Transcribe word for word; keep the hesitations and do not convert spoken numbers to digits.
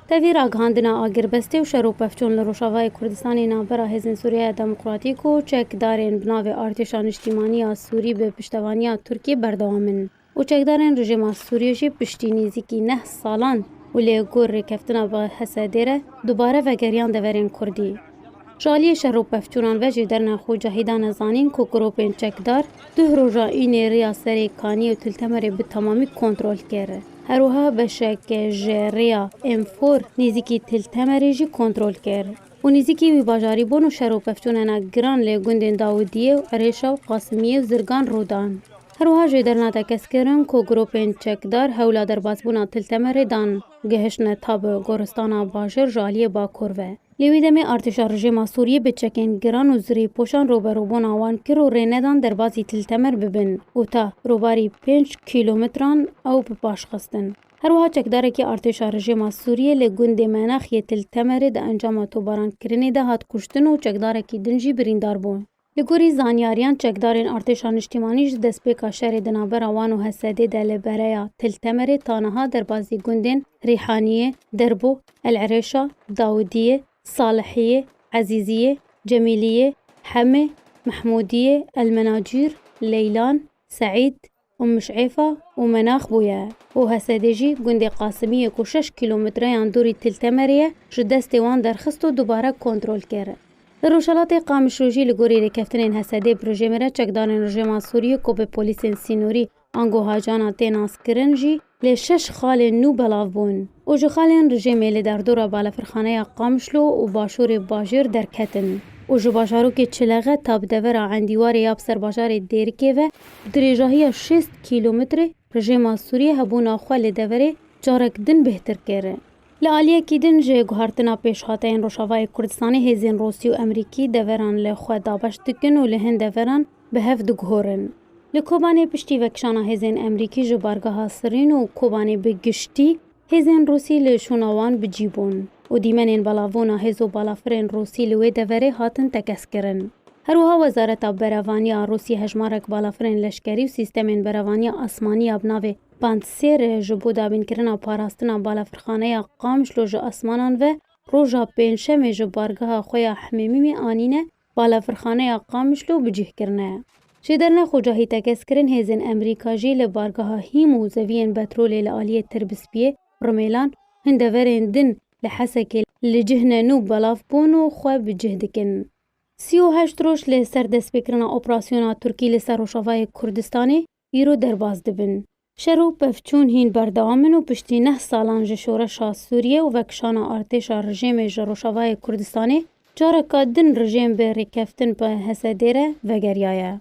Tevî ragihandina agirbestê û şer û pevçûn li Rojavayê Kurdistanê navbera Hêzên Sûriyeya Demokratîk û çekdarên bi navê Artêşa Niştîmanî ya Sûrî bi piştevaniya Tirkiyê berdewam in û çekdarên rejîma Sûriyê jî piştî nêzîkî neh salan û li gor rêkeftina bi H S D'ê re dubare vegeriyan deverên Kurdî. Ji aliyê şer û pevçûnan ve jî dernex û cahî dane zanîn ku grûpên çekdar duh roja înê rêya Serê Kaniyê û Til Temerê bi temamî kontrol kir. Her wiha beşek ji rêya M four nêzîkî Til Temerê jî kontrol kir û nêzîkî wî bajarî bûn û şer û pevçûnena giran li gundên Dawidiyê û Erêşa û Qasimiyê û Zirgan rû dan. Her wiha jê derna tekez kirin ku grûpên çekdar hewla derbasbûna Til Temerê dan, gihiştine ta bi goristana bajêr ji aliyê bakur ve. Lê wî demê artêşa rejîma Sûriyê bi çekên giran û zirî poşan rûberûbûna wan kir û rê nedan derbazî Til Temer bibin û ta rûbarî pênc kîlometran ew bi paş xistin. Her wiha çekdarekî artêşa rejîma Sûriyê li gundê Menaxiyê Til Temerê di encama tobarankirinê de hat kuştin û çekdarekî din jî birîndar bû. Li gorî zanyariyan, çekdarên artêşa niştîmanî ji destpêka şerê di navbera wan û H S D'ê de li bereya Til Temerê ta niha derbazî gundên Rîhaniyê, Derbo, El Erêşa, Dawidiyê, Salihiyê, Ezîziyê, Cemîliyê, Hemê, Mehmûdiyê, El Menacîr, Leylan, Seîd, Ummiş'êfa û Menax bûye û H S D'ê jî gundê Qasimiyê ku şeş kîlometreyan dûrî Til Temerê ye, ji destê wan derxist û dubare kontrol kir. Li Rojhelatê Qamişlo jî li gorî rêkeftinên H S D'ê bi rejêmê re çekdarên rejêma Sûriyê ku bi polîsên sînorî ango hacana tê naskirin jî li şeş xalên nû belav bûn û ji xalên rejêmê li derdora balafirxaneya Qamişlo û başûrê bajêr derketin û ji bajarokê Çilexe ta bi devera Endîwarê ya bi ser bajarê Dêrikê ve bi dirêjahiya şêst kîlometrê rejêma Sûriyê hebûna xwe li deverê carek din bêhtir kir. Li aliyekî din ji guhertina pêşhateyên Rojavayê Kurdistanê hêzên Rûsî û Emerîkî deveran li xwe dabeş dikin û li hin deveran bi hev diguhorin. Li Kobanê piştî vekişana hêzên Emerîkî ji bargeha Sirîn û Kobanê bi giştî, hêzên Rûsî li şûna wan bi cî bûn û dîmenên belavbûna hêz û balafirên Rûsî li wê deverê hatin tekez kirin. Her wiha Wezareta Berevaniya Rûsî hejmarek balafirên leşkerî û sîstemên berevaniya asmanî ya bi navê Pantsêr ji bo dabînkirina parastina balafirxaneya Qamişlo ji asmanan ve roja Pêncşemê ji bargeha xwe ya Hemêmîmê anîne balafirxaneya Qamişlo bi cih kirine. Ji dernex û cahî tekez kirin hêzên Emerîka jî li bargeha hîm û zeviyên petrolê li aliyê Tirbispiyê, Rimêlan, hin deverên din li Hesekê li cih ne nû belav bûn û xwe bi cih dikin. Sî û heşt roj li ser destpêkirina operasyona Tirkî li ser Rojavayê Kurdistanê îro derbas dibin. Şer û pevçûn hîn berdewam in û piştî neh salan ji şoreşa Sûriyê û vekişana artêşa rejêmê ji Rojavayê Kurdistanê, careka din rejêm bi rêkeftin bi H S D'ê re vegeriyaye.